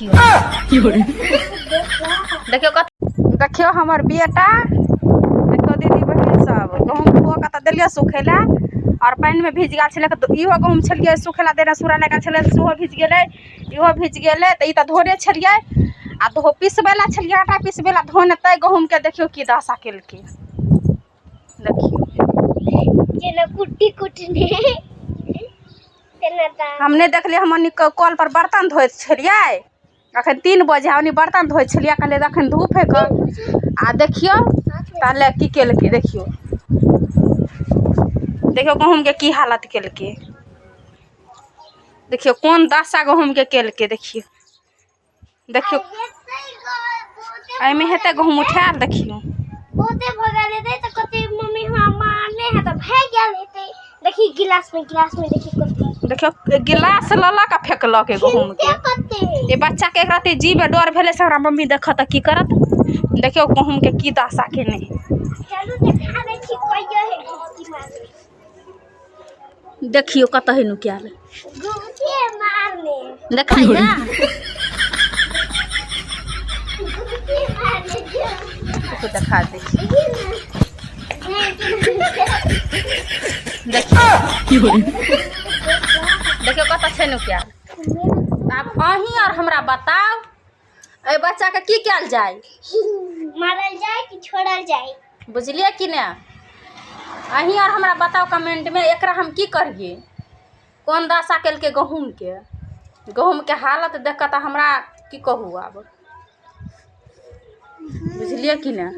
देखियौ कत देखियौ हमर बेटा, देखियौ दीदी बहिन सब गहूँम धो कऽ तऽ देलियै सुखै लए आओर पानिमे भीज गेल छलै तऽ इहो गहूँम छलियै सुखै लए देने, सूरा लागि गेल छलै, सेहो भीज गेलै, इहो भीज गेलै। तऽ ई तऽ धोने छलियै आ धो पिसबै लए छलियै, आटा पिसबै लए धोने, तै गहूँमके देखियौ की दशा केलकै। देखियौ जेना कुट्टी कुटने तेना। हम नहि देखलियै, हम ओनी कल पर बर्तन धोइत छलियै। अखन 3 बजे, ओनी बर्तन धोइत छलियै, कहलियै अखन धूप है कऽ, आ देखियौ ताले की केलकै। देखियौ देखियौ गहूँमके की हालत केलकै, देखियौ कोन दशा गहूँमके केलकै। देखियौ देखियौ एहिमे हेतै गहूँम उठायल। देखियौ बहुते भऽ गेल हेतै तऽ कते मम्मी हमरा मारने है तऽ भए गेल हेतै। देखी गिलास में, गिलास में देखी कते। देखियौ गिलास ललक आ फेकलक गहूँम के। कते ई बच्चा के एक रति जीव में डर भेलै से हमरा मम्मी देखत तऽ की करत। देखियौ गहूँम के की दशा केने। चलू देखा दै छी कहियो है घुसकी मारने। देखियौ कतऽ है नुकायल। घुसके मारने। देखाइया। घुसके मारने। देखा दे। देखी ना। देखियौ देखियौ कतऽ छै नुकायल। आब अहीं और हमरा बताउ एहि बच्चाके की कयल जाय? मारल जाय कि छोड़ल जाय? बुझलियै कि नहि? अहीं और हमरा बताउ कमेंटमे, एकरा हम की करियै? कोन दशा केलकै गहूँमके? गहूँमके हालत देख कऽ तऽ हमरा की कहू आब, बुझलियै कि नहि?